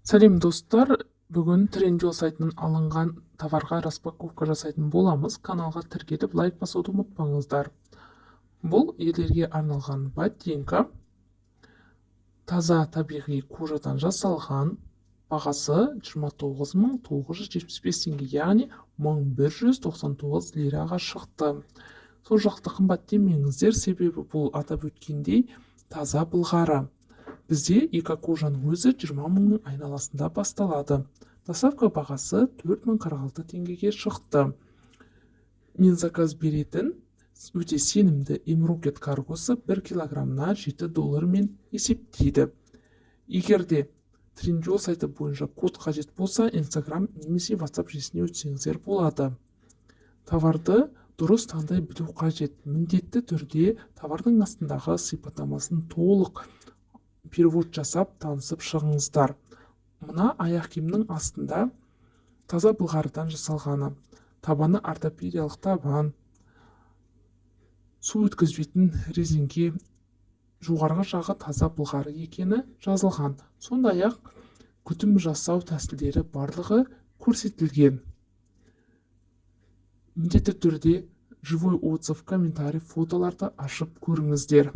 Сәлем, достар! Бүгін Trendyol сайтынан алынған товарға распаковка жасайтын боламыз. Каналға тіркеліп, лайк басуды ұмытпаңыздар. Бұл ерлерге арналған ботинка, таза табиғи кожадан жасалған. Бағасы 29 975 теңге, яғни 1199 лираға шықты. Сол жақты қымбат демеңіздер, себебі бұл, атап өткендей, таза былғары. Бізде экокожаның өзі 20 мыңның айналасында басталады. Доставка бағасы 4046 теңгеге шықты. Мен заказ беретін өте сенімді Эмрокет каргосы 1 килограммына 7 доллармен есептейді. Егер де Trendyol сайты бойынша код қажет болса, Инстаграм немесе WhatsApp желісіне өтсеңіздер болады. Товарды дұрыс таңдай білу қажет. Міндетті түрде товардың астындағы сипаттамасын толық перевод жасап, танысып шығыңыздар. Мына аяқ киімнің астында таза былғарыдан жасалғаны, табаны ортопедиялық табан, су өткізбейтін резеңке, жоғарғы жағы таза былғары екені жазылған. Сондай ақ күтім жасау тәсілдері барлығы көрсетілген. Міндетті түрде живой отзыв, комментарий, фотоларды ашып көріңіздер.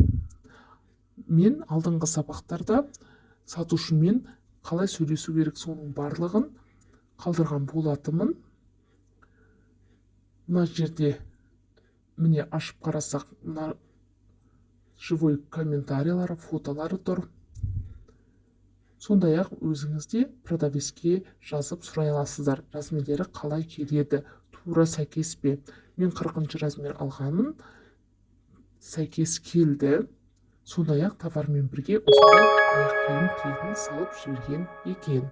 Мен алдыңғы сабақтарда сатушымен қалай сөйлесу керек, соның барлығын қалдырған болатынмын. Мына жерде, міне, ашып қарасақ, мына живой комментарийлары, фотолары тұр. Сондай ақ өзіңіз де продавецке жазып сұрай аласыздар, размерлері қалай келеді, тура сәйкес пе. Мен 40-размер алғанмын, сәйкес келді. Сондай ақ товармен бірге осындай аяқ киім киетін салып жіберген екен.